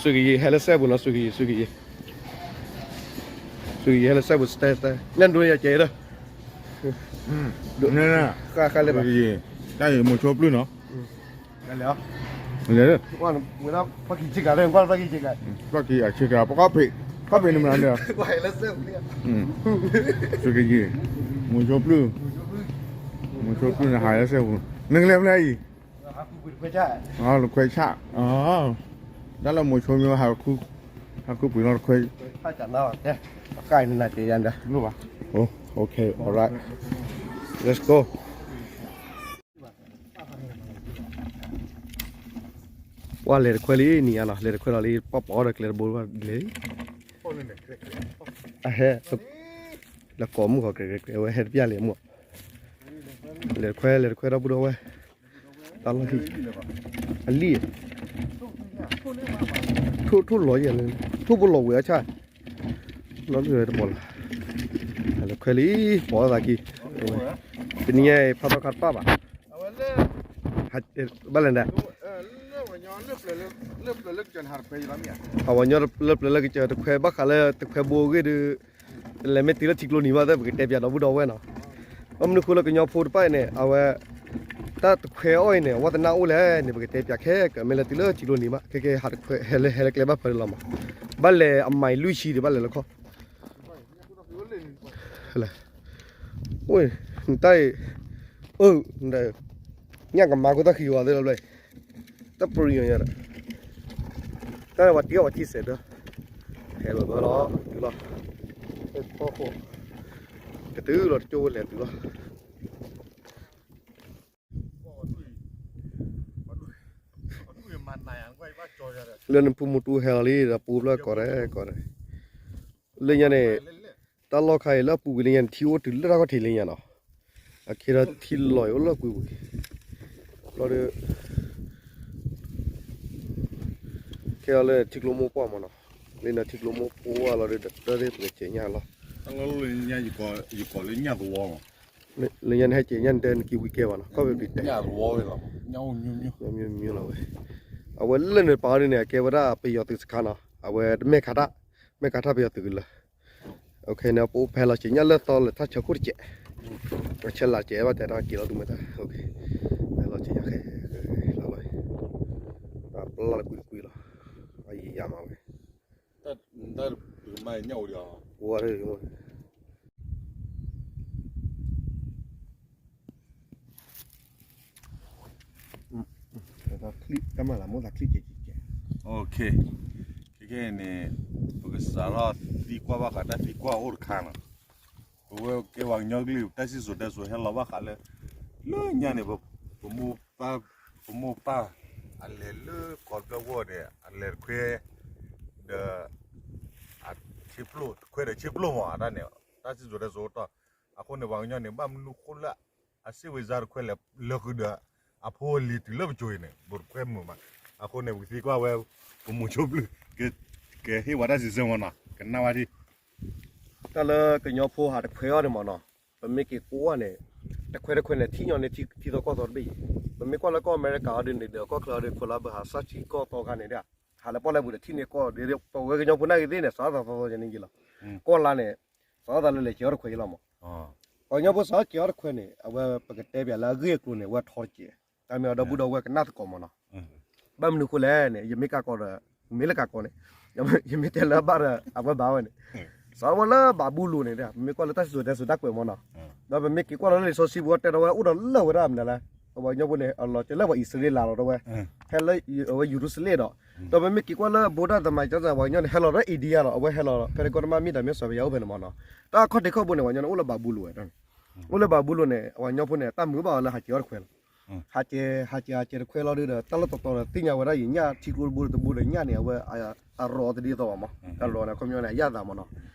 စူးကယံၤ ဟဲလၢစဲပူၤနီၤ စူးကယံၤ စူးကယံၤ စူးကယံၤ ဟဲလၢစဲပူၤ စတဲ စတဲ ညၣ်ဒိယကဲဒီး ဃါဃါလၢဘၣ် တၢ်အံၤမိၤဆိပျုၢ်နီၤ လဲၤ ဝဲဒၣ် ပှၤကံၤဆ့ကၤ ပှၤကံၤဆ့ကၤ ပှၤကံၤအဆ့ကၤ ပှၤကီၢ်ဖံး ကီၢ်ဖံးန့ၣ်မနုၤန့ၣ် စူးကယံၤ မိၤဆိပျုၢ် မိၤဆိပျုၢ်န့ၣ် ဟးလၢစဲပူၤ နကလဲၤဖဲလဲၣ်အံၤ တခွဲဆၣ် တၢ်လၢမိၤဆိမ့ၢ် ဟးခူပှ့ၤလီၤတခွဲ okay alright let's go ပှၤလဲၤတခွဲလံနံၤညါနီၤ လဲၤတခွဲလီၤလံ ပှၤပိာ်ဒီးကျဲတဘိဘၣ်လဲၤလံ အဟဲ လၢကိးမုၢ်ဃီ ကဲကဲကဲဝဲဟဲတပျၢ်လဲၤမုၢ် လဲၤတခွဲ လဲၤတခွဲဒီပုၢ်ဒီဝဲၢ် တၢ်လီၢ်ခံ အလံၣ် ထိၣ်ထိၣ်လီၤယဲၢ်လၢ ထိၣ်ဖိလီၤဝဲအဆၣ် လီၤလၢတဘီလၢ် လဲၤတခွဲလံ ပိာ်သးခံ တနံၤညါအံၤ ဖးထီခါတပၢ်ဘၣ် ဘၣ်လဲၣ်ဒၣ် အဝဲညီလၢပျၢၤလၢကစၢၢ်တခွဲဘၣ်ဃးလၢတခွဲဘိအဂ့ၢ်ဒီး တလဲၤမ့ၢ်တုၤလၢထံကျိနံၤဘၣ်သ့ၣ် ပကတဲပၠးဒီပုၢ်ဒီဝဲၢ်နီၤ ဘၣ်မနုၤဃိလၢကညီဖိတဖၣ်အံၤန့ၣ် အဝဲ တၢ်တခွဲအီၣ်အံၤန့ၣ် အဝဲသနာ်အိၣ်လဲၣ်န့ၣ် ပကတဲပၠးခဲကမ့ၢ်လၢတုၤလၢထံကျိနံၤဘၣ် ခဲကဲဟးတခွဲ ဟဲလၢဟဲလၢကျဲဘၣ်ဖၢလၢလီၤမး ဘၣ်လဲၤအမံၤလွံၢ်ဆံဒီး ဘၣ်လဲၤလၢခီၣ် လဲၤ အိၣ် နတၢ်အံၤ အၢ ညၣ်ကမၤခိၣ်တၢ်ခံဝဲသ့ၣ်လီၤဘျီ တၢ်ပရံၤအီၤညါဒီး တၢ်ဝဲတံၢ်အီၤဝဲတံၢ်စဲးဒီး ဟဲလီၤဘၣ်လီၤ တုၤလီၤ ကတုၤလီၤတကၠိဝဲလဲၤတုၤလီၤ လၢနဖုမူတူဟဲလီၤလံ ဒီးပူဖျၢၣ်ကီးဒဲးကီးဒဲး လၢညါန့ၣ် တၢ်လီၢ်ခါအံၤလၢအပူၤကွံာ်လၢညါန့ၣ် ထံအိၣ်တုၤလၢတၢ်ခီၣ်ထံးလၢညါနီၤ အခဲဒီးထံလီၤအံၤအိၣ်လၢအပူၤကွံာ် လီၤဒီး ခဲအံၤလၢထံကျိမိၢ်ပှၢ်မးနီၤ လၢနထံကျိမိၢ်ပှၢ်လီၤဒီး တၢ်သ့ၣ်ပကစဲးညၣ်လီၤ လၢညါန့ၣ်ဟဲကဲးညၣ်တဲနက့ၤဝံၤကဲဘၣ်နီၤ ကီၢ်ဖံးပံၤတဲ မ့ၢ်မ့ၢ်လီၤဝဲ အဝဲလၢနပာ်အီၤဒ်န့ၣ် အကဲဝဲဒၣ်ပယီၤသုးစခါနီၤ အဝဲတမဲာ်ခးတၢ် မဲာ်ခးတၢ်ပယီၤသုးကလၢာ် န့ၣ် ပအိၣ်ဖဲလီၤစဲးညၣ်လၢသီလၢထၢ်ဆၢခိၣ်တစဲး ပဆဲးလၢစဲးဘၣ်တဲတၢ်က့ၤလီၤသူမ့ၢ်တၢ် ဖဲလီၤစဲးညၣ်ခဲ လီၤလီၤ ပျၢ်လၢကွံာ်တကွံာ်လီၤ အယံာ်ယါမးဝဲ ဝဲ တၢ်မၤလၢမိၢ်သးချံကဲးကဲးကဲး ခဲကဲန့ၣ် ပကစးထီၣ်သံကွၢ်ဘၣ်ဃးတၢ်သံကွၢ်အိၣ်တခါနီၤ ပဝဲကဲပှၤကညီကလုာ် တၢ်စံၣ်စိၤတဲစိၤဟဲလီၤဘၣ်ဃးလၢ လၢညါန့ၣ် ပမိၢ်ပၢ် ပမိၢ်ပၢ် အလဲၤလၢကီၢ်တၢ်ဝီန့ၣ် အလဲၤတခွဲ ဒီး အဆ့ပျိၢ် တခွဲဒီးဆ့ပျိၢ်မး အတၢ်န့ၣ် တၢ်စံၣ်စိၤတဲစိၤအိၣ်တီၢ် အဃိန့ၣ် ပှၤကညီန့ၣ် ဘၣ်မနုၤဃိလၢ အစ့ဝဲၤစါတခွဲလဲၤလၢဃုာ်ဒီး အဖိအလံၤတုၤလၢပစိၤအံၤန့ၣ် ဘိးတခွဲမုာ်မး အဃိန့ၣ် ပကသံကွၢ်ဝဲ ပမိၤဆိပျုၢ် ကဟ့ၣ်ဝဲတၢ်စံးဆၢမးနီၤ ကနၣ်ဝဲဒၣ် တၢ်လၢကညီဖိဟးတခွဲအီၤန့ၣ်မးနီၤ ပမ့ၢ်က့ၤကွၢ်န့ၣ် တခွဲတခွဲန့ၣ် ထံၣ်ညီန့ၢ်ထံသီကီၢ်သီတဘ့ၣ်အံၤ ပမ့ၢ်ကွၢ်လၢကီၢ်အမဲရကၤအီၤဒ်န့ၣ်ဒီး ကီၢ်ချၢအီၤဒ် ခိၣ်လါဘၢဟးစၢ်ထံကီၢ်သီခါန့ၣ်ဒီး ဟးလၢပီၣ်လဲၣ်ပူၤဒီးထံၣ်န့ၢ်ကီၢ်ဒီး ပဝဲကညီဖိနာ်က့ၤသ့ၣ်န့ၣ် စးသးသီသီကန့ၣ်ယံၤလီၤ ကီၢ်လါန့ၣ် စးသးလၢလဲၤကဲၤအီၤတခွဲအံၤလီၤမး ပှၤကညီဖိစးကဲၤအီၤတခွဲန့ၣ် အဝဲပကတဲပၠးလၢအဂ့ၢ်အကျိၤန့ၣ် အဝဲထီတကဲး တၢ်မ့ၢ်အဒီပုၢ်ဒီဝဲၢ်ကနၣ်သကိးမးနီၤ ဘၣ်မနုၤဃိလဲၣ်န့ၣ် ယမ့ၢ်ကးကီးဒီး မ့ၢ်လၢကးကီးန့ၣ် ယမ့ၢ်တဲလၢဘၣ်ဒီး အဝဲဘၣ်ဝဲန့ၣ် စးထီၣ်ဝဲလၢဘၤဘူလိၣ်န့ၣ် ပမ့ၢ်ကွၢ်လၢတၢ်စံၣ်စိၤတဲစိၤတၢ်ကွဲးမးနီၤ ဒီးပမ့ၢ်က့ၤကွၢ်လီၤလၢလံာ်စီဆှံပူၤတဲဒီးဝဲအိၣ်ဒီးလၢဝဲဒၣ်မနုၤလဲၣ် ပှၤကညီဖိန့ၣ် အလီၤစဲၤလၢပှၤအံၣ်စရ့လးလီၤ တဲဝဲ ဟဲလၢအဝဲယရူၤၡလ့ၣ်ဒီး ဒီးပမ့ၢ်က့ၤကွၢ်လၢဘိဒၣ်သမၤကၠီသးပှၤကညီန့ၣ် ဟဲလီၤလၢအ့ဒံယါလီၤ အဝဲဟဲလီၤဖဲတကီၢ်တမးမ့ၢ်တၢ်မ့ၢ်စီၤပယၤအိၣ်ဖဲန့ၣ်မးနီၤ တၢ်ခီၣ်ထံးခီၣ်ဘိန့ၣ် ပှၤကညီန့ၣ် အိၣ်လၢဘၤဘူလိၣ်ဝဲ အိၣ်လၢဘၤဘူလိၣ်န့ၣ် ပှၤကညီဖိန့ၣ် တၢ်မုာ်ဘၣ်အီၤလၢဟးကဲၤအီၤတခွဲလီၤ ဟးကဲၤ ဟးကဲၤ ဟးကဲၤတခွဲလီၤဒီး တၢ်လၢတီတီဒီး သ့ၣ်ညါဝဲဒၣ်ယံာ်ညၣ်ထံကျိတဘိတဘိဒီးညၣ်န့ၣ် အဝဲ အရီတဒ်သိးဘၣ်မး အရီန့ၣ် ခီပညီန့ၣ် အယၣ်သးမးနီၤ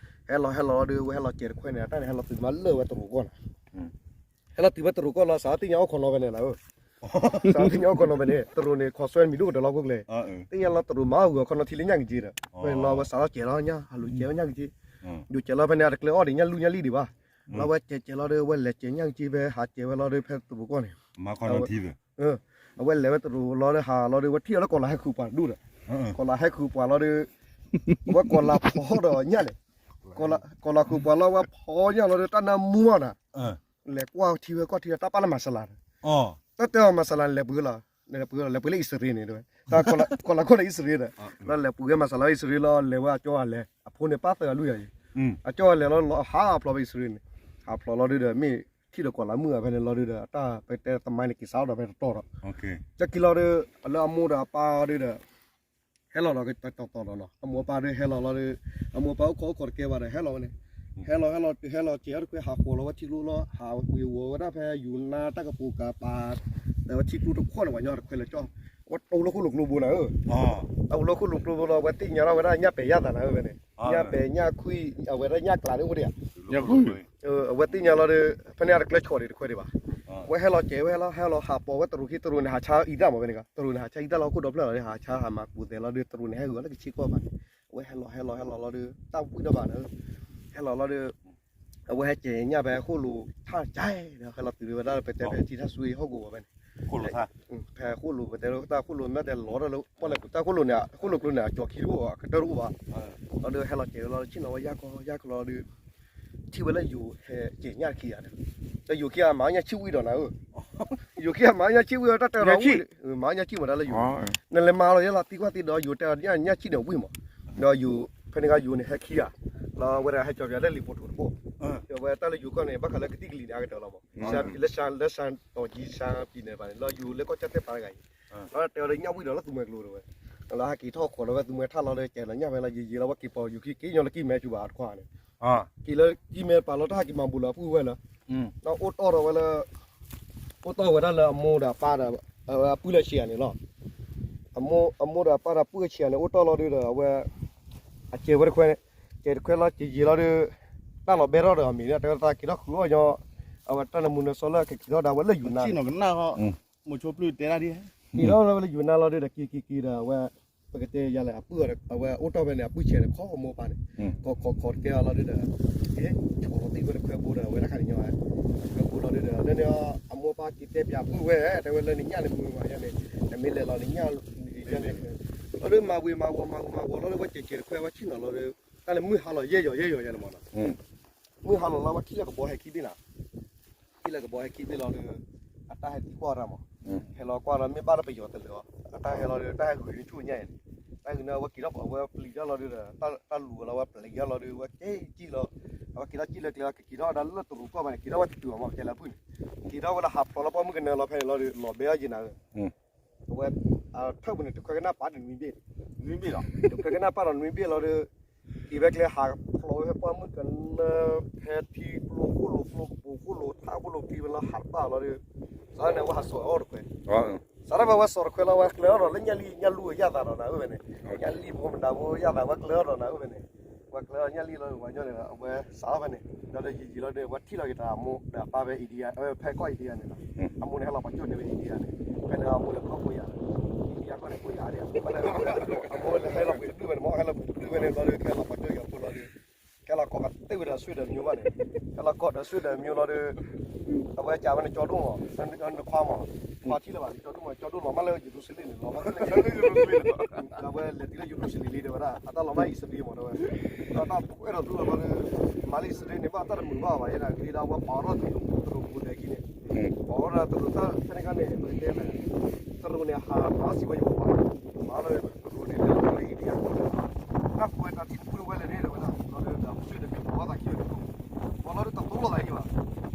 ဟဲလီၤဟဲလီၤလီၤဒီး ဝဲဟဲလီၤကဲၤတခွဲန့ၣ် တၢ်န့ၣ် ဟဲလီၤတုၤမးလၢဝဲတရူးကီၢ်နီၤ ဟဲလီၤတုၤဝဲတရူးကီၢ်လီၤ စးသ့ၣ်ညါအိၣ်ခိးနီၤဖဲန့ၣ်လီၤ စးသ့ၣ်ညါအိၣ်ခိးနီၤဖဲန့ၣ် တရူးန့ၣ် ခီးစွဲမံၤဒိၣ်ကတၢၢ်လီၤခိၣ်ကျဲ သ့ၣ်ညါလီၤတရူးမၤအီၣ်ဂုာ်အခီနီၤထံလၢညၣ်က့ၤဒီး ဖဲန့ၣ်လီၤ ဝဲစးထီၣ်ကဲၤလီၤညၣ် ဟးလူၤကဲၤဝဲညၣ်က့ၤ ဒိးကဲၤလီၤဖဲန့ၣ်အတကျဲအီၣ်ဒံးညၣ်လူၢ်ညၣ်လံၣ်ဒံးဘၣ် လီၤဝဲကဲၤကဲၤလီၤဒီး ဝဲလဲၤကဲၤညၣ်က့ၤဖဲဟးကဲၤဝဲလီၤဒီးဖဲတရူးကီၢ်န့ၣ် အဝဲလဲၤဝဲတရူးလီၤဒီးဟးလီၤဒီး ဝဲထံၣ်အီၤလၢကီၢ်လါဟဲဃုာ်ပှၤတဒူၣ်ဒီး ကီၤလၤဟဲဃုာ်ပှၤလီၤဒီး ဝဲကီၤလၤဖီဒီးညၣ်န့ၣ်, ကီၤလၤဃုာ်ပှၤလီၤ ဝဲဖီညၣ်လီၤဒီး တၢ်နၢမူအီၤနၤ, လဲၤကွၢ်ထံဝဲကီၢ်ထံဝဲတၢ်ပာ်လၢမၤစလၤဒီး, တၢ်တဲအီၤမၤစလၤ လဲၤပှ့ၤလီၤ, လဲၤပှ့ၤလၢအံၣ်စရ့လးန့ၣ်တဲဝဲ, ကီၤလၤခိၣ်န့ၣ်အံၣ်စရ့လးဒီး, လီၤလဲၤပှ့ၤဝဲမၤစလၤအံၣ်စရ့လးလီၤ လဲၤဝဲအကၠီအလဲၤ အဖိန့ၣ်ပၢ်သၢဂၤလွံၢ်ဂၤအံၤ, အကၠီအလဲၤလီၤ ဟးဖျိးဝဲအံၣ်စရ့လးန့ၣ်, ဟးဖျိးလီၤဒုဒီး မ့ၢ်ထံၣ်ဒီးကီၤလၤမုၣ်ဂၤဖဲန့ၣ်လီၤဒုဒီး အတၢ်ပတဲသမိုင်းန့ၣ် က့ၤစးထီၣ်ဒီးဖဲတတီၤဒီး, ကၠီက့ၤလီၤဒီး လၢအမိၢ်ဒီးအပၢ်ဒုဒီး ဟဲလီၤဒီးကတီၤတီၤဒီးနီၤ အမိၢ်အပၢ်ဒုးဟဲလီၤလီၤဒီး, အမိၢ်အပၢ်အိၣ်ခိးအိၣ်ခိးတကဲဘၣ်ဒီး ဟဲလီၤဝဲန့ၣ်, ဟဲလီၤဟဲလီၤတုၤဟဲလီၤစဲးအီၤတခွဲ ဟးဃီၤလီၤဝဲထံကျိလီၤ ဟးဝ့ၤဝီၤဝဲဒၣ်ဖဲယူၤနါတၢ်ကပိာ်ကၤပၤ, ဒီးဝဲထံကျိတခွဲန့ၣ် ပှၤညီတခွဲလၢကၠီ, အဝဲတအိၣ်လၢဃိၣ်လိာ်ကျိဘိနၤဧၢ, တၢ်အိၣ်လၢဃိၣ်လိာ်ကျိဘိလီၤ အဝဲသ့ၣ်ညါထီၣ်ဝဲဒၣ်ညၣ်ပဲာ်ယၣ်သးနၤဧၢဖဲန့ၣ်, ညၣ်ပဲာ်ညၣ်ခွံ, အဝဲဒၣ်ညၣ်ကျးန့ၣ်အိၣ်ဒံးဧါ အဝဲသ့ၣ်ညါလီၤဒီး ဖဲန့ၣ်အတကျၢၤဆီၣ်ဒံးတခွဲဒံးဘၣ်, ဝဲဟဲလီၤစဲးဝဲဟဲလီၤဟဲလီၤဟးပိာ်ဝဲတရူးခံတရူးန့ၣ် ဟးဆါအံၤဒၣ်မးဖဲန့ၣ် တရူးန့ၣ် ဟးဆါအံၤဒၣ်လီၤဟီၣ်ခိၣ်ဒီဖျၢၣ်လီၤ ဟးဆါဟးမၤကူးသဲးလီၤဒီး တရူးန့ၣ်ဟဲဂုာ်လၢကဆ့ကီၢ်ဘၣ်န့ၣ်, အဝဲဟဲလီၤဟဲလီၤဟဲလီၤလီၤဒီး တၢ်ဝံၣ်ဒီးဘၣ်ဒီး ဟဲလီၤလီၤဒီး အဝဲဟဲကဲၤညၣ်ဖဲဃိၣ်လိာ်ထၣ်ကၢ်ဒီး ဟဲလီၤတုၤလၢဝဲဒၣ်ပတဲဖဲထံထၢ်ဆူအဟီၣ်ကဝီၤဖဲန့ၣ်, ဖဲဃိၣ်လိာ်ပတဲတၢ်ဃိၣ်လိာ်မ့ၢ်တဲလီၤတၢ်ဃိၣ်လိာ်န့ၣ် အကၠီခံတအိၣ်ဘၣ် အကတၢၢ်တအိၣ်ဘၣ်, လီၤဒီးဟဲလီၤကဲၤလီၤဆ့ၣ်နီၤဝဲယၢ်ကီယၢ်ကီလီၤဒီး ထံၣ်ဝဲလၢယိၤဟဲကဲၤညၣ်ခံဂၤဒီး, ဒီးယိၤခံဂၤမၤအီၣ်ညၣ်ဆံၣ်ဝံၣ်ဒီးနၤဧၢ, ယိၤခံဂၤမၤအီၣ်ညၣ်ဆံၣ်ဝံၣ်ဒီးတၢ်တဲဒီး, မၤအီၣ်ညၣ်ဆံၣ်မးတၢ်လၢယိၤ, နလဲၤမၤလီၤယဲလီၤသံကွၢ်သံဒီးယိၤတဲအီၤညၣ်ဆံၣ်န့ၣ်ဝံၣ်မး, ဒီးယိၤ ဖဲန့ၣ်ခါယိၤန့ၣ်ဟဲခံဂၤ, လီၤဝဲဒၣ်ဟဲကၠီပၠးလၢလံာ်ပိာ်ထူးတဘိ, ဒီးဝဲတၢ်လၢယိၤကီၢ်န့ၣ် ဘၣ်ဃးလၢကသံၣ်ကလံၤန့ၣ် အကတၢၢ်လီၤမး, လၢစၣ်တီၤကံစၣ်ပံၤန့ၣ်ဘၣ်န့ၣ် လီၤယိၤလၢကီၢ်ကၠီၣ်တဲၣ်ပၤတဂၤအံၤ, လီၤတဲအီၤလၢညၣ်ဝံၣ်ဒီးလၢသူမှဲကျိတဝဲ, လီၤဟဲက့ၤထီၣ်ခိးလီၤဝဲသူမှဲထၣ်လီၤဒီးကဲလီၤညၣ်ဖဲလီၤယံာ်ယံာ်လီၤဝဲက့ၤပိာ်ယိၤခံက့ၤညီလၢကံၢ်မဲဆူဘၣ်အတခွါန့ၣ် က့ၤလၢကံၢ်မဲပာ်လီၤတၢ်ဟဲက့ၤမၤဘူးလီၤအပုၢ်ဝဲလၢ, ဒီးအိၣ်တီၢ်ဒီးဝဲလၢ, အိၣ်တီၢ်ဝဲဒၣ်လၢအမိၢ်ဒီးအပၢ်ဒီး, အပုၢ်လၢဆံးဂၤန့ၣ်လီၤ, အမိၢ်ဒီးအပၢ်ဒီးပုၢ်အဆံးဂၤန့ၣ် အိၣ်တီၢ်လီၤဒုဒီးအဝဲ, အကဲဝဲတခွဲ, ကဲတခွဲလီၤက့ၤယံာ်လီၤဒု, တၢ်လီၤဘဲထီၣ်ဒီးအမံၤန့ၣ် တဲဝဲသးက့ၤထီၣ်ဃုအီၣ်ညီ, အဝဲတၢ်နမူနစီလၢအကက့ၤထီၣ်ဒၣ်ဝဲလၢယူၤနါန့ၣ် က့ၤထီၣ်လၢဝဲလၢယူၤနါလီၤဒုဒီးက့ၤက့ၤက့ၤဒီးအဝဲ ပကတဲယၤလဲၣ် အပုၢ်အဝဲအိၣ်တီၢ်ဖဲန့ၣ် အပုၢ်ဆံးန့ၣ် ခီအမိၢ်အပၢ်န့ၣ်, ကီးကီးကီးတကဲအီၤလီၤဒုဒီး, က့ၤဆိးလီၤသံဝဲတခွဲဘိဒီး အဝဲတခါန့ၣ်ညီ, တခွဲဘိလီၤဒုဒီး လၢန့ၣ်အမိၢ်အပၢ်က့ၤတဲပၠးအပုၢ်ဝဲ, တဲဝဲလၢနညၣ်န့ၣ်မုာ်မးယါန့ၣ်, နမ့ၢ်လဲၤလီၤနညၣ်, ယါန့ၣ်, လီၤဒုမၤဝံၤမၤဝီၤမၤဝံၤမၤဝီၤလီၤဒု ဝဲကဲးကဲးတခွဲဝဲဆ့ၣ်နီၤလီၤဒု, တၢ်န့ၣ်မုၢ်ဟါလီၤယဲၢ်ယီၤယဲၢ်ယီၤယါန့ၣ်မးနီၤ, မုၢ်ဟါလီၤလီၤဝဲထံၣ်လၢကဘီဟဲခံဘ့ၣ်နၤ ထံၣ်လၢကဘီဟဲခံဘ့ၣ်လီၤဒီး, အတၢ်ဟဲသံကွၢ်တၢ်မး, ဟဲလီၤကွၢ်လီၤမ့ၢ်ဘၣ်လၢပယီၤတလၢာ်အီၤ, အတၢ်ဟဲလီၤဒီး တၢ်ဟဲဂုာ်န့ၢ်ဆူၣ်ညါအံၤန့ၣ်, တၢ်ဂုာ်န့ၢ်ဝဲက့ၤထီၣ်ပှၤဝဲပျံၤတၢ်လီၤဒုဒီး, တၢ်လူၤဝဲလီၤဝဲပျံၤတၢ်လီၤဒု ဝဲက့ၤကံၣ်လီၤ, အဝဲက့ၤထီၣ်ကံၣ်လၢကျဲလီၤ ကက့ၤထီၣ်ဝဲဒၣ်လၢတရူးကီၢ်ဘၣ်န့ၣ် က့ၤထီၣ်ဝဲတတုၤအီၤမး ကဲလၢအပုၢ်န့ၣ်, က့ၤထီၣ်ဝဲလၢဟးဖျိးလၢပှၢ်မုၢ်ကနၢလီၤဖဲန့ၣ်လီၤဒု လီၤဘဲအီၤယံၤနၤဧၢ အဝဲ, ထၢၣ်ပူၤန့ၣ် တခွဲကနၣ်ပာ်ဒီးနွံဘ့ၣ်, တခွဲကနၣ်ပာ်ဒီးနွံဘ့ၣ်လီၤဒီး, က့ၤဝဲကျဲဟးဖျိးဝဲဖဲပှၢ်မုၢ်ကနၢ, ဖဲထံကျိခိၣ်လိာ်ကျိကပူၤခိၣ်လိာ်ထးခိၣ်လိာ်ခံဝဲလီၤဟးတပာ်လီၤဒီး, စးထီၣ်န့ၣ် အဝဲဟးစိာ်အီၣ်တခွဲ, စးထီၣ်ဖဲဝဲစိာ်တခွဲလီၤ ဝဲကျၢၤအီၣ်ဒီးလၢညၣ်လံၣ်ညၣ်လူၢ်ယၣ်သးဒီးနၤဧၢဖဲန့ၣ်, ညၣ်လံၣ်ဖိမတၤဖိယၣ်သး ဝဲကျၢၤအီၣ်ဒီးနၤဧၢဖဲန့ၣ်, ဝဲကျၢၤအီၣ်ညၣ်လံၣ်လီၤ ပှၤညီန့ၣ်ဒီး အဝဲစးထီၣ်ဖဲန့ၣ်, ဒီးယံာ်ယံာ်လီၤဒီး ပှၤထံၣ်လီၤက့ၤတၢ်အမိၢ်ဒီးအပၢ်ဖဲ India, ဖဲကီၢ် India န့ၣ်လီၤ, အမိၢ်န့ၣ်ဟဲလီၤပှၤကၠိၣ်န့ၣ်ဖဲ India န့ၣ်, ဖဲန့ၣ်အမိၢ်န့ၣ်ကီၢ်ကိးယၤ, India ကီၢ်န့ၣ်ကိးယၤဒ်, အမိၢ်န့ၣ်ဟဲလီၤပှ့ၤတဒူၣ်ဖဲန့ၣ်မး ဟဲလီၤပှ့ၤတဒူၣ်ဖဲန့ၣ်လီၤဒီး ဟဲလီၤပှ့ၤကၠိၣ်ယၤဖိလီၤဒီး, ဟဲလီၤကိးဘၣ်တ့ၢ်ဝဲဒီးဆွေတမျိုးဘၣ်န့ၣ်, ဟဲလီၤကိးဒီးဆွေတမျိုးလီၤဒီး, အဝဲကးဝဲန့ၣ်ကၠီဒိၣ်မး, နခွါမး, ခွါထံၣ်လၢၤဘၣ် ကၠီဒိၣ်မး ကၠီဒိၣ်လီၤမၢ်လၢယရူၤၡလ့ၣ်န့ၣ် လီၤမၢ်လၢယရူၤၡလ့ၣ်န့ၣ်, အဝဲလဲၤတုၤလၢယရူၤၡလ့ၣ်လံတဲဝဲဒၣ် အတၢ်လီၤမၢ်အံၣ်စရ့လးမးတဲဝဲ, ဒီးတၢ်အဲၣ်ဒိးသူလီၤလီၤဒီး, မၤလၢအံၣ်စရ့လးန့ၣ် ဘၣ်တၢ်တမုာ်ဘၣ်ဘၣ်ယဲဒၣ် ဂ့ၤဒီးအဝဲပာ်ထီၣ်တရူးပူၤသဲးခံန့ၣ်, ပာ်ထီၣ်တရူးတၢ်ဖဲန့ၣ်ခါန့ၣ် ပကတဲလဲၣ်, တရူးန့ၣ်ဟးပာ်စံးဝဲယမိၢ်ပၢ်, မၤလၢတရူးန့ၣ်လၢအံၣ်ဒံယါ, တၢ်ကွဲးတၢ်ထံၣ်တဖုဝဲလဲၣ်န့ၣ်တဲဝဲဒၣ် လီၤဒီး ဒီးဆွေတမျိုးပာ်ဝဲသးခံဝဲတရူး, ပာ်လီၤဒီးတသိၣ်လိာ်သးယံၤဘၣ်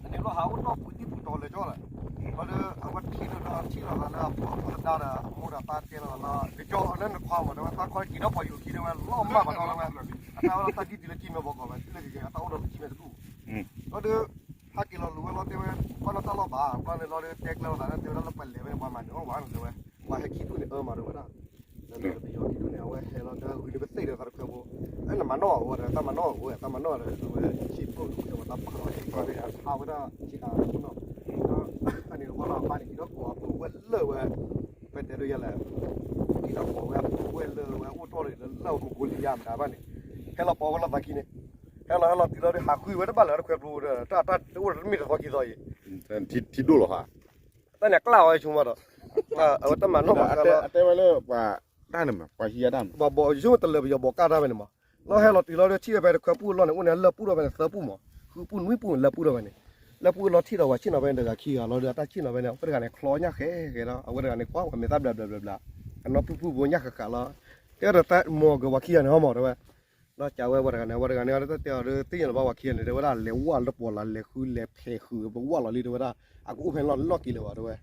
နန့ၣ်လီၤဟးအိၣ်တီၢ်ပူၤတံၢ်ပူၤတီၤလၢာ်ကၠီလီၤ, ဒီးအဝဲထံၣ်ဒီးထံၣ်လီၤသးလၢအဖိအဖိသဒါဒီး အမိၢ်ဒီးပၢ်တဲလီၤသးလီၤ ကကၠီအီၤလၢနခွါမး တဲဝဲတၢ်ခီက့ၤထီၣ်ပှၤယိၤခံတဲဝဲလီၤမၢ်ပှၤတီလီၤဝဲ, အတၢ်ဝဲဒၣ်တၢ်ဒ်တုၤလၢကံၢ်မဲဘီကီးဝဲ တုၤလၢကကဲအတၢ်အိၣ်ဒီးလၢကံၢ်မဲတဒူၣ်, ဒီး ဟဲက့ၤလီၤလူၤဝဲလီၤတဲဝဲ, ဘၣ်နီၢ်တၢ်လီၢ်ဘၣ် ဘျီန့ၣ်လီၤဒီး တဲကျဲလိာ်သးလၢတဲဝဲဒၣ်လၢပှၤလဲၤဝဲန့ၣ် ပှၤမၤနၢၤအီၣ်ဝဲတဲဝဲ, ပှၤဟဲခံဖုန့ၣ်အၢမးတဲဝဲဒၣ် ဒီးပယီၤခံဒူၣ်န့ၣ် အဝဲဟဲလီၤဒီးဂုာ်န့ၢ်ပသ့ၣ်ဒီးသးတခွဲဖိ, အဲနမၤနီၣ်အီၤဝဲဒီး တၢ်မၤနီၣ်အီၤဝဲ တၢ်မၤနီၣ်ဒီး အဝဲဆံးဖိဒိၣ်ကဲဝဲတၢ်ပာ်လီၤ ဟးဝဲဒၣ်ဆံးအါနီၢ်, အန့ၣ်တဘျီလီၤအပၢ်န့ၣ် က့ၤထီၣ်ကိးအပုၢ်ဝဲၢ်လၢာ်ဝဲ, ပတဲဒ်ယဲလဲၣ်, က့ၤထီၣ်ကိးဝဲအပုၢ်ဝဲၢ်လၢာ်ဝဲအိၣ်တီၢ်န့ၣ် လၢလၢမူကိလံယါမတၤဘၣ်န့ၣ်, ဟဲလီၤပိာ်ဝဲလီၤသးခံန့ၣ်, ဟဲလီၤဟဲလီၤတုၤလီၤဒီး ဟးဃုဝဲတဘၣ်လၢၤတခွဲကျိဒီး တၢ်တၢ်တအိၣ်တမ့ၢ်တသီခံသီအံၤ, ထံဒိၣ်လီၤဟး တၢ်န့ၣ်အကျၢ်ဝဲဆိကမိၣ်ဒီး, အဝဲတၢ်မၤနီၣ်မၤဃါလီၤ, အတဲဝဲလၢပှၤ, တၢ်န့ၣ်မး ပှၤဟံးတၢ်မး ပှၤဘီးယိၣ်တလၢပယီၤဘီးကၢ်တၢ်ဖဲန့ၣ်မး, လီၤဟဲလီၤတုၤလီၤဒီးထံၣ်ဖဲတခွဲပူၣ်အလီၢ်န့ၣ် အိၣ်န့ၣ်လၢပူၣ်ထီၣ်ဖဲန့ၣ်သၢပူၣ်မး, ဃုပူၣ်နွံပူၣ်လၢပူၣ်ထီၣ်ဖဲန့ၣ်, လၢပူၣ်အလီၢ်ထံၣ်ဒီးပှၤဆ့ၣ်နီၤဖဲန့ၣ်တဂၤခံဂၤလီၤဒီး အတၢ်ဆ့ၣ်နီၤဖဲန့ၣ် အဝဲတဂၤန့ၣ် ချီညၣ်ဃဲဃဲလီၤ, အဝဲတဂၤန့ၣ် ကွၢ်ဝဲမဲာ်သၣ်ဘျးဘျးဘျးဘျး, အနီၢ်ပုၢ်ပုၢ်ဖိညၣ်ဃးဃးလီၤ, တဲဒီးတၢ်မိၢ်က့ၤပှၤခံဂၤန့ၣ်ဟီမး တဲဝဲ ဒီးကးဝဲပှၤတဂၤန့ၣ် အဝဲတဂၤန့ၣ် တၢ်တဲအီၤဒီး သ့ၣ်ညါလၢၤဘၣ်ပှၤခံဂၤန့ၣ် တဲဝဲဒၣ် လဲၤဝၢ်လၢတပီၤလၢ် လဲၤဃုလဲၤဖဲးဃုာ် ပဝၢ်လီၤလံ တဲဝဲဒၣ်, အကအိၣ်ဖဲလီၢ်လီၢ်က့ၤလၢၤဘၣ် တဲဝဲ,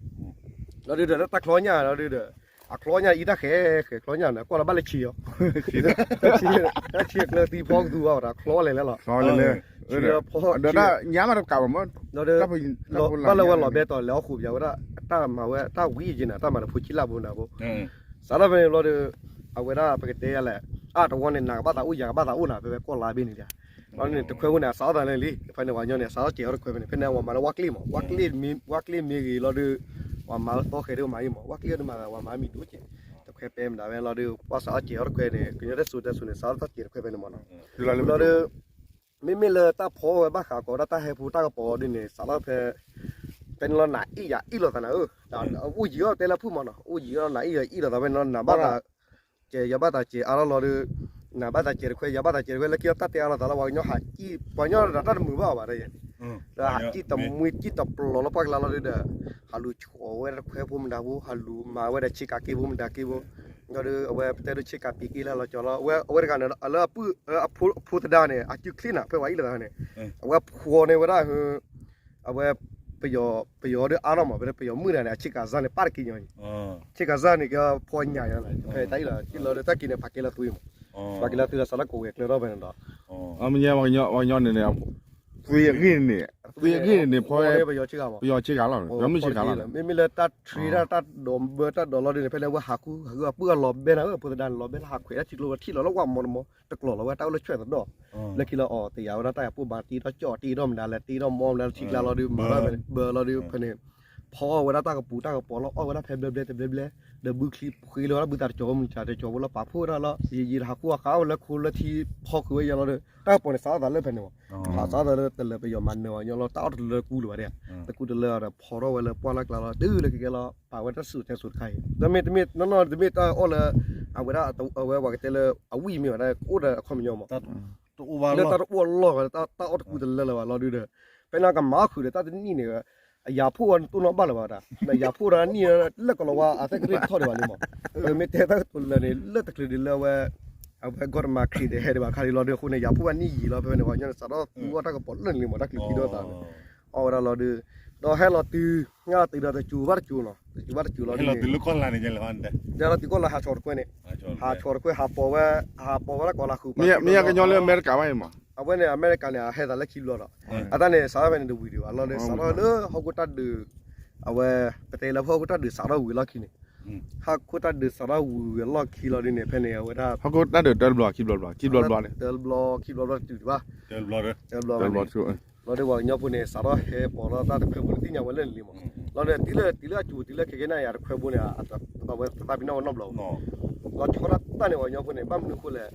လီၤဒုးဒီး တၢ်ချီညၣ်လီၤဒုးဒီး အချီညၣ်အံၤတၢ်ဃဲဃဲ ချီညၣ်န့ၣ် ကွၢ်လၢဘၣ်လဲၤဆံးအီၤ, တၢ်ဆံးကျၢသံဖီကသူဘၣ်ဝဲဒၣ် ချီလဲၤလဲၣ်လီၤ, ချံးဖီ ဒီးတၢ်ညါမးတကးဘၣ်မး, လီၤဒုး ဘၣ်လၢဝဲလီၤဘဲတီၤ လဲၤအီၣ်ဃိးပယီၤဝဲဒၣ် တၢ်မၤဝဲတၢ်ဝံၤယံၤနၤ တၢ်မၤဒီးဖိဆံးလၢ်ဘိနၤဖိ စးထီၣ်ဖဲန့ၣ်ဘျီဒီး အဝဲဒၣ်ပကတဲလဲၣ်, အတဝီန့ၣ် နၤကဘၣ်သးအိၣ် ယၤကဘၣ်သးအိၣ်နၤ ဖဲဖဲကီၢ်လါဘ့ၣ်န့ၣ်ဒၣ်, လီၤန့ၣ် တခွဲဖိန့ၣ် အစးထီၣ်သးလၢလံ, ဖဲန့ၣ်ပှၤကညီန့ၣ် အစးထီၣ်စဲးအီၤတခွဲဖဲန့ၣ်, ဖဲန့ၣ် ပှၤမၤလၢဝါကျ့ၣ်မး, ဝါကျ့ၣ်မ့ၢ်ဂ့ၤလီၤဒီး ပှၤမၤလၢသီဃဲၤဒီးမၤအံၤမး, ဝါကျ့ၣ်အီၤဒုးမၤသး ပှၤမၤမံၤဒိၣ်ကဲး, တခွဲပဲမနုၤဝဲလီၤဒီး ပှၤစးထီၣ်စဲးအီၤတခွဲန့ၣ် ကညီတၢ်စိၤတဲစိၤန့ၣ် စးထီၣ်စဲးတခွဲဖဲန့ၣ်မးနီၤ, လီၤဒီး မ့မ့ၢ်လၢတၢ်ဖီဝဲဘၣ်ဃးကိးဒၣ်တၢ်ဟဲဖိတၢ်ကပီၤဒ်န့ၣ် စးထီၣ်ဖဲ ဖဲန့ၣ်လီၤ နၤအ့ၣ်ယၤအ့ၣ်လိာ်သးနၤဧၢ, အိၣ်ယံၤအီၤတဲလၢဖုၣ်မးနီၤ, အိၣ်ယံၤအီၤ နၤအ့ၣ်ယၤအ့ၣ်လိာ်သးဖဲန့ၣ်လီၤ, နၤဘၣ်သး ကဲ ယၤဘၣ်သးကဲအါထီၣ်လီၤဒီး နၤဘၣ်သးကဲတခွဲ ယၤဘၣ်သးကဲတခွဲ လၢခံအီၤတၢ်တဲအါထီၣ်သးလၢပှၤကညီဟးကံၣ် ပှၤကညီဒီးတၢ်တမုာ်ဘၣ်အီၤဘၣ်ဒီးယဲန့ၣ်, ဒီးဟးကံၣ်တမှံကံၣ်တပျီၤလီၤပှၢ်ကလါလီၤဒီး ဟးလူၤဆိးဝဲတခွဲဖိမတၤဖိ ဟးလူၤမၤဝဲဒီးဆ့ကၤက့ဖိမတၤက့ဖိ ဒီးအဝဲပတဲဒိးဆ့ကၤပံၤက့လၢလီၤကၠီလီၤ အဝဲတဂၤန့ၣ် လၢအပုၢ် အဖိသဒါန့ၣ် အစုချ့နၤဖဲဝဲအံၤလီၤန့ၣ် အဝဲဖှီၣ်န့ၢ်ဝဲဒၣ် အဝဲ ပယီၤဒုးအါထီၣ်မး ဖဲပယီၤမုၢ်နၤန့ၣ် အဆ့ကၤစၢ်န့ၣ် ပၢ်တက့ၢ်ညီအံၤ ဆ့ကၤစၢ်န့ၣ် ကဖှီၣ်ညၣ်ယၤလီၤ ဖဲတၢ်အံၤလီၤ လီၤဒီးတၢ်က့ၤန့ၣ် ပာ်ကဲလၢသွံမး ပာ်ကဲလၢသွံလီၤ စးထီၣ်ကိးဝဲကျၢၤထီၣ်ဖဲန့ၣ်ဒီး အမ့ၢ်ပှၤကညီန့ၣ်န့ၣ် သွံအဂ့ၢ်န့ၣ် သွံအဂ့ၢ်န့ၣ် ပယီၤဆ့ကၤလီၤ ပယီၤမုၢ်ဆ့ကၤလီၤ မ့မ့ၢ်လၢတၢ်ထံတၢ်ဒိးဘၢတၢ်ဒိးလီၤဒ်န့ၣ် ဖဲန့ၣ် အဝဲဟးဃု ဟးဃုအပုၢ်အလီၤဘဲနၤဧၢ ဖိသဒါန့ၣ် လီၤဘဲလၢဟးခွဲးတၢ်ထံကျိ ထံၣ်လီၤလၢဝၣ်မီတမီ တကျိၤလီၤဝဲတၢ်အိၣ်လၢဆွဲၣ်သဒီၣ် လၢခံလၢအီၤ တယာ်ဝဲဒၣ်တၢ်ယၤပိၢ်ဘၣ်တ့ထီၣ်ကၠီၣ်တ့ထီၣ်မနုၤလဲၣ် တ့ထီၣ်မီမနုၤလဲၣ် ထံကျါလီၤဒုး မၤထီၣ်ဖဲန့ၣ် ဘၢလီၤဒုးဖဲန့ၣ် ဖီအီၣ်ဝဲဒၣ်တၢ်ကပူၤတၢ်ကပီၤလီၤ အီၣ်ဝဲဒၣ်ဖဲဘျဲဘျဲတဘျဲဘျဲ ဒီးဘုချံဃ့လီၤဝဲဒၣ်ဘုသးတကၠီၤဖိမုၢ်တကၠီၤဖိလီၤ ပာ်ဖှိၣ်ဝဲဒၣ်လီၤ ယံာ်ယံာ်တဟးဃုအီၤဃာ်ဝဲလၢခိလၢထံဖီဃုာ်ဝဲယၤလီၤဒီး တၢ်ကပီၤန့ၣ်စးထီၣ်သးလၢဖဲန့ၣ်မး စးထီၣ်သးလၢတလၢပယီၤမၤနၢၤအီၤညီလီၤ တၢ်အီၣ်တလၢကူလၢၤဘၣ်ဒၣ် တကူတလၢဒီးဖီထီၣ်ဝဲလၢပှၢ်လၢကျါလီၤ တုၤလၢကကဲလီၤ ပာ်ဝဲတၢ်စူၢ်တဲစိၤတခါအံၤ တမ့ၢ်တမ့ၢ်နီၢ်နီၢ် တမ့ၢ်တၢ်အီၣ်လၢ အဝဲဒၣ်အဝဲပှၤကတဲလၢ အဝံၣ်မ့ၢ်ဝဲဒၣ် ကအိၣ်ဒီးအခီပညီမး လၢတၢ်တအိၣ်အလီၢ်ဝဲ တၢ်အီၣ်တကူတလၢလၢၤဘၣ်လီၤဒုးဒီး ဖဲန့ၣ်ကမၤအီၣ်ဃုာ်ဒီးတၢ်တနံၣ်န့ၣ် အယၤဖှိၣ်ဝဲတိၢ်နီၣ်ဘၣ်လၢၤဘၣ်ဒၣ် ဒီးယၤဖှိၣ်ဒီးနံၣ်လၢကလီၤဝါ အသက်ကရ့ၣ်တထီၣ်ဒံးဘၣ်လံမး ပမ့ၢ်တဲတၢ်ကတိၤလၢာ်န့ၣ် လၢတချုးဒံးလၢအဝဲ အဝဲ government ခရံာ်ဒီးဟဲဒံးဘၣ်ခါဒံးလီၤဒုး အဃိန့ၣ် ယၤဖှိၣ်ဘၣ်နံၣ်ယံာ်လီၤ ဖဲဖဲန့ၣ် ပှၤကညီန့ၣ် စးထီၣ်သူအီၣ်တၢ်ကပီၤလၢာ်န့ၣ်လံမး တၢ်ကလုာ်ခံဒီသးန့ၣ် အီၣ်ဝဲဒၣ်လီၤဒုး ဒီးဟဲလီၤတုၤ ညါတုၤဒီးတစူၤဘၣ်တစူၤနီၤ တစူၤဘၣ်တစူၤလီၤဒုးန့ၣ် ဒီးလီၤတုၤကီၢ်လၢဟးဆီၣ်တခွဲန့ၣ် ဟးဆီၣ်တခွဲ ဟးပိာ်ဝဲ ဟးပိာ်ဝဲလၢကီၢ်လၢဃုာ်ပှၤ မ့ၢ်ကညီလၢအမဲရကၤဘၣ်အံၤမး အဝဲန့ၣ် အမဲရကၤန့ၣ် အဟဲသးလၢခံဘျီဒီး အတၢ်န့ၣ် စးထီၣ်ဖဲန့ၣ်တဝံၤဒံးဘၣ်လီၤဒီး စးထီၣ်လၢဟီၣ်ခိၣ်တၢ်ဒုး အဝဲ ပတဲလၢဟီၣ်ခိၣ်တၢ်ဒုးစးထီၣ်ဝံၤလီၢ်ခံန့ၣ် ဟီၣ်ခိၣ်တၢ်ဒုးစးထီၣ်ဝံၤဝံၤအလီၢ်ခံလီၤဒုးန့ၣ် ဖဲန့ၣ် အဝဲဒၣ် ဟီၣ်ခိၣ်တၢ်ဒုးတၢတဘျီ ခံဘျီတဘျီ ခံဘျီတဘျီန့ၣ် တဘျီခံဘျီတဘျီတုၤဒံးဘၣ် တဘျီ လီၤဒုးပှၤကညီဖိန့ၣ် စးထီၣ်ဟဲပိာ်လီၤတၢ်တခွဲဖိန့ၣ် သ့ၣ်ညါဝဲလၢာ်န့ၣ်လံမး လီၤဒီးတုၤလၢတုၤလၢအစူၤတုၤလၢခဲကနံၣ်အံၤတခွဲဖိန့ၣ် အဝဲသးပ့ၤနီၣ်ဝဲနီတဘျီ လီၤဆီဒၣ်တၢ်န့ၣ် ပှၤကညီဖိန့ၣ် ဘၣ်မနုၤအဃိလဲၣ်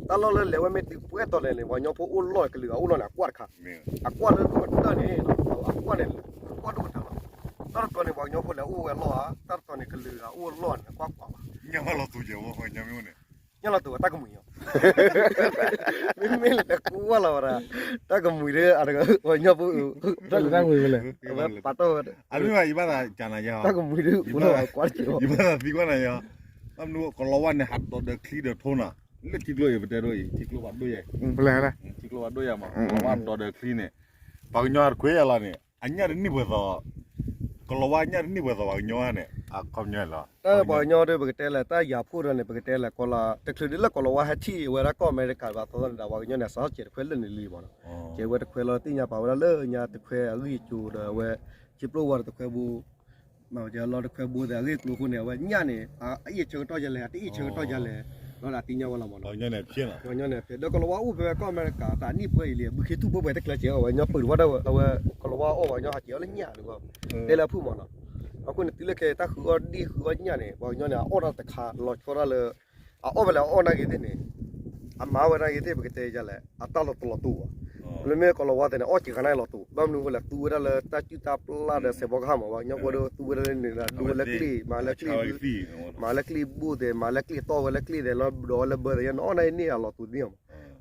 တၢ်လီၢ်လၢလဲၤဝဲမ့ၢ်တုၤပှဲၤတီၤလဲၣ်န့ၣ် ပှၤကညီဖိအိၣ်လီၢ်န့ၣ် ကလုာ်အအိၣ်လီၢ်န့ၣ် အကွၢ်တခါ အကွၢ်လၢဒိၣ်ကတၢၢ်န့ၣ် အကွၢ်န့ၣ် အကွၢ်ဒိၣ်ကတၢၢ်လီၤ တၢ်တတီၤန့ၣ် ပှၤကညီဖိလဲၤအိၣ်ဝဲလီၢ်ဧါ တၢ်တတီၤန့ၣ် ကလုာ်အအိၣ်လီၢ်န့ၣ် အကွၢ်ကွၢ်ဘၣ် ညါလီၤတူာ်ယဲၢ်ဝဲ ညါမ့ၢ်အိၣ်န့ၣ် ညါလီၤတူာ်ဝဲတၢ်ကမှံၤညါ မ့မ့ၢ်လဲၤကွၢ်လီၤဝဲဒၣ် တၢ်ကမှံၤဒီး အတဂၤ ပှၤကညီဖိ တၢ်ကမှံၤဝဲလဲၣ် ပာ်တီၢ်ဝဲ အမ့ၢ်ဘၣ်ယဘၣ်သးကနၤယါ တၢ်ကမှံၤဒီး ပှၤကွၢ်တက့ၢ် ယဘၣ်သးသံကွၢ်နၤယါ ဘၣ်မနုၤကလီၤဝါန့ၣ် ဟးဒိးဒီးချံဒီးထိနၤ လၢထံကျိအံၤ ပတဲဒိအံၤ ထံကျိဘၣ်ဒိယဲၢ် ထံကျိဘၣ်ဒိယဲၢ်မး ကလီၤဝါဒိးဒီးချံန့ၣ် ပှၤကညီတခွဲယၤလီၤန့ၣ် အညၣ်တနံၣ်ပှဲၤသီ ကလီၤဝါညၣ်တနံၣ်ပှဲၤသီ ပှၤကညီန့ၣ် အခီပညီလီၤ တၢ်ပှၤကညီဒီး ပကတဲလဲၣ် တၢ်ယၤဖှိၣ်ဒီးန့ၣ် ပကတဲလဲၣ် ကီလီၤ တချုးဒ်လၢကီလီၤဝါဟဲထံၣ်ဝဲဒၣ်ကီၢ်အမဲရကၤဘၣ်သီသီန့ၣ်ဒီး ပှၤကညီန့ၣ် အစးထီၣ်စဲးတခွဲလၢာ်န့ၣ်လံမးနီၤ ကဲဝဲတခွဲလီၤ သ့ၣ်ညါပာ်ဝဲဒၣ်လၢညါတခွဲအဂ့ၢ်အကျိၤဒီး အဝဲ ထံပျိဝါဒီးတခွဲဘိ မ့ၢ်လီၤတခွဲဘိသ့ၣ်အဂ့ၢ်အကျိၤအဃိန့ၣ် အဝဲညၣ်န့ၣ် အအ့ၣ်ဆၢကတီၢ်ယဲလဲၣ် အတအ့ၣ်ဆၢကတီၢ်ယဲလဲၣ် လီၤဒီးသ့ၣ်ညါဝဲလီၤမးနီၤ ပှၤကညီန့ၣ် ဒီးကီလီၤဝါအိၣ်ဖဲကီၢ်အမဲရကၤ တၢ်နံၣ်ပှဲၤအံၤလံ ဘုခ့ထူၣ်ပှဲၤပှဲၤတကျဲးစၢး အဝဲကညီပၢၤတဝၢ်ဒီး အဝဲ ကီလီၤဝါအီၣ်ပှၤကညီဟးက့ၤအီၣ်လၢညၣ်န့ၣ် တဲလၢအဖုၣ်မးနီၤ အဃိန့ၣ် တုၤလၢခဲအံၤတၢ်ဃုအီၣ်ဒံၣ်ဃုအီၣ်ညၣ်န့ၣ် ပှၤကညီန့ၣ် အအီၣ်တၢ်တခါ လီၤဆီဒၣ်လၢ အအီၣ်ဖဲလဲၣ်အအီၣ်နာ်က့ၤသ့ၣ်န့ၣ် အမၤဝဲနာ်က့ၤသ့ၣ် ပကတဲယဲလဲၣ် အတၢ်လီၤတလီၤတူာ်ဘၣ် လၢမ့ၢ်ကီလီၤဝါသ့ၣ်န့ၣ် အီၣ်စ့ၢ်ကီးနာ်က့ၤလီၤတူာ် ဘၣ်မနုၤအဃိလဲၣ် သူဝဲဒၣ်လၢတၢ်စုၣ်တၢ်ပျၢ်ဒီးစဲးဖီကဟၣ်မး ပှၤကညီဖိဒီးသူဝဲဒၣ်လၢန့ၣ်ဒီး ဒိဝဲလၢကျ့ၣ် မၤလၢကျ့ၣ် မၤလၢကျ့ၣ်ဘိၣ်သဲး မၤလၢကျ့ၣ်တီၢ်ဝဲလၢကျ့ၣ်သဲးလီၤ ဒီးဝဲလၢဘၢသဲး နီၢ်နီၢ်န့ၣ်အလီၤသူသ့ၣ်မး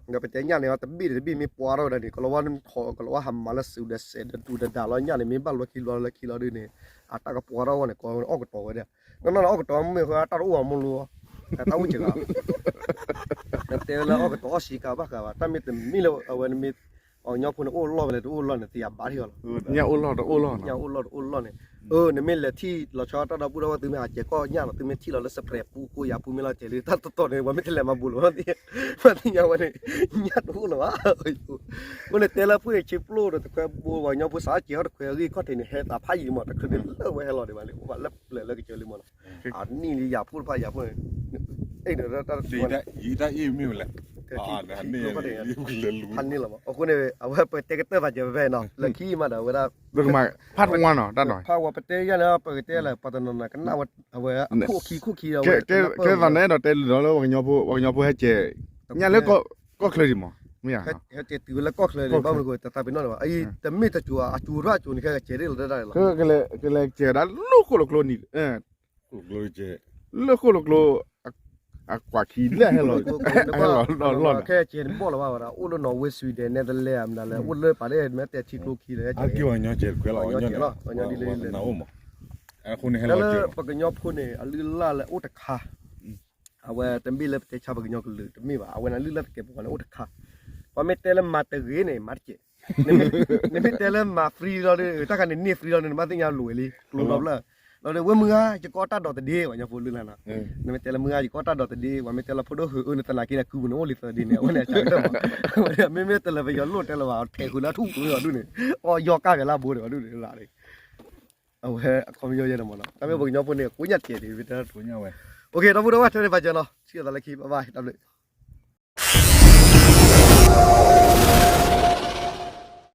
ဒီးပတဲညၣ်န့ၣ် တဘ့ၣ်တဘ့ၣ်မ့ၢ်ပှၤထီၣ်ဝဲဒၣ်န့ၣ် ကလီၤဝါထီၣ် ကလီၤဝါဟးမၤလၢစူၤဒီးစဲးဒီးတူၤဒီးဒၣ်လီၤ ညၣ်န့ၣ် မ့ၢ်ဘၣ်လီၢ်ခံလီၤလၢခံလီၤဒုန့ၣ် အတၢ်ကပှၤထီၣ်ဝဲန့ၣ် ကအီၣ်ကတီၤဝဲဒၣ် နီၢ်နီၢ်န့ၣ် အီၣ်ကတီၤမ့ၢ်ဃီ တၢ်တအိၣ်အမိၢ်လိ တၢ်အိၣ်စ့ၢ်ကီး နတဲလၢအီၣ်ကတီၤအီၣ်ဆံးကၤဘၣ်ဃးဘၣ် တၢ်မ့ၢ်တမံၤလၢအဝဲနမ့ၢ် ပှၤကညီဖိန့ၣ် အိၣ်လီၢ်ဝဲလၢတအိၣ်လီၢ်န့ၣ် သ့ၣ်ညါဘၣ်ထံၣ်အီၤလီၤ ညၣ်အိၣ်လီၢ်တအိၣ်လီၢ် ညၣ်အိၣ်လီၢ်တအိၣ်လီၢ်န့ၣ် အၢ နမ့ၢ်လဲၤထံၣ်လီၤဆီတၢ်ဒီပုၢ်ဒီဝဲၢ် သုမ့ၢ်ဟးကဲၤကီၢ်ညၣ်လီၤ သုမ့ၢ်ထံၣ်လီၤလၢ စပြဲးပူ ကိးယၤပူ မ့ၢ်လီၤကဲၤလံ တၢ်တတီၤန့ၣ် ပှၤမ့ၢ်တလဲၤမၤဘူးလီၤ ပှၤသ့ၣ်ညါဝဲန့ၣ် ညၣ်တအိၣ်လၢၤဘၣ် အဃိန့ၣ်တဲလၢဖုၣ်န့ၣ် ဆ့ပျိဒီးတခွဲဘိ ပှၤကညီဖိစးကဲၤထီၣ်တခွဲအဂ့ၢ်ခီၣ်ထံးန့ၣ် ဟဲသးဖးယံာ်မး တချုးန့ၣ်လၢဝဲဟဲလီၤဒံးဘၣ်လံ အိၣ်ဘၣ်လၢပျၢၤလၢကစၢၤလံမးနီၤ အနံၣ်လံယၤဖိတဖၣ်ယၤဖိန့ၣ် အဲၣ်ဒိးတၢ်တခွဲန့ၣ် ယတၢ်အ့ၣ်မ့ၢ်ဝဲလဲၣ် ဖးန့ၢ်လီၤမး အဃိန့ၣ် အဝဲပတဲကတၢၢ်သးကဲၤဖဲဖဲနီၤ လၢခံမးဒီးအဝဲဒၣ် ဖးတဝါနီၤ တၢ်နီၤ ဖးဝဲပတဲယၤန့ၣ် ပကတဲလၢ ပှၤတနီၤနီၤကနၣ်ဝဲ အဝဲအခိၣ်ခံခိၣ်ခံဒီးဝဲ ကဲသးန့ၣ်ဒီးတဲလံဒီးလၢပှၤကညီဖိ ပှၤကညီဖိဟဲကဲၤ ညၣ်လၢကီၢ်ချၢဒံးမး မ့ၢ်ဧါ ဟဲကဲၤတုၤဝဲလၢကီၢ်ချၢန့ၣ် ဘၣ်မနုၤအဃိ တသးပ့ၤနီၣ်န့ၣ်ဘၣ် အံၤတမ့ၢ်တစိၤ အစိၤထီၣ်အစိၤန့ၣ် ခဲကဲၤဒ်လီၤတၢ်လီၤ ကလဲၤကဲၤဒၣ်လၢဃိၣ်လီၤကျိနံၤ လၢဃိၣ်လီၤကျိ အကွၢ်ခံလဲၣ်ဟဲလီၤ ဟဲလီၤလီၢ်လီၢ်န့ၣ် ခဲကဲၤန့ၣ်ဘီၣ်လီၤဘၣ်ဝဲဒၣ် အိၣ်လၢ Norway Sweden Netherlands မနုၤလဲၣ် အိၣ်လၢပာ်လၢမဲာ်တဲာ်ထံကျိခံလီၤ ဟဲကဲၤ ပှၤကညီကဲၤတခွဲလီၤ ပှၤကညီကဲၤလီၤ ပှၤကညီဒ်လဲၣ် တၢ်လၢပှၤကညီဖိန့ၣ် အလုၢ်အလၢ်လၢအိၣ်တခါ အဝဲတမ့ၢ်လၢပတဲဆါပှၤကညီကလုာ်တမ့ၢ်ဘၣ် အဝဲန့ၣ်လုၢ်လၢ်သကဲးပဝးန့ၣ်အိၣ်တခါ ပှၤမ့ၢ်တဲလၢမၤတဂ့ၤန့ၣ် မၤတကဲး နမ့ၢ်တဲလၢမၤ free လီၤဒီး တၢ်ခါန့ၣ်န့ၢ် free လီၤန့ၣ် နမ့ၢ်သ့ၣ်ညါလိၤဝဲလံ ကျိလီၤဖျၢၣ် လီၤဒီး ဝဲမုၢ်ဂၤ ယကအီၣ်တၢ်ဒိးတဒ့ ပှၤကညီဖိလုၢ်လၢ်နီၤ နမ့ၢ်တဲလၢမုၢ်ဂၤ ယကအီၣ်တၢ်ဒိးတဒ့ ပှၤမ့ၢ်တဲလၢဖိဒိၣ်ဃုာ်အၢ နသနာ်က့န့ၣ် ကုပူၤန့ၣ်အိၣ်လံသဒ့န့ၣ် အဝဲန့ၣ်အကတၢၢ်မး မ့မ့ၢ်တလၢပယီၤလိၣ်တဲလၢၤဘၣ် ထဲးဃုာ်လၢထူၣ်ကွံာ်အီၤဒုးန့ၣ် အီၣ်ယီၢ်ကၢ်ကဲၤလၢအဘိန့ၣ်အီၤဒုးန့ၣ် အဝဲအခီပညီယဲန့ၣ်မးနီၤ တၢ်မ့ၢ်ပှၤကညီဖိန့ၣ် ကိးညၣ်တကဲးဒံး ဝံၤတၢ် ကိးညၣ်ဝဲ OK ဒီပုၢ်ဒီဝဲၢ် ထဲန့ၣ်ဘၣ်ကၢနီၤ ထံၣ်အသးလၢခံ bye bye တၢ်ဘျုး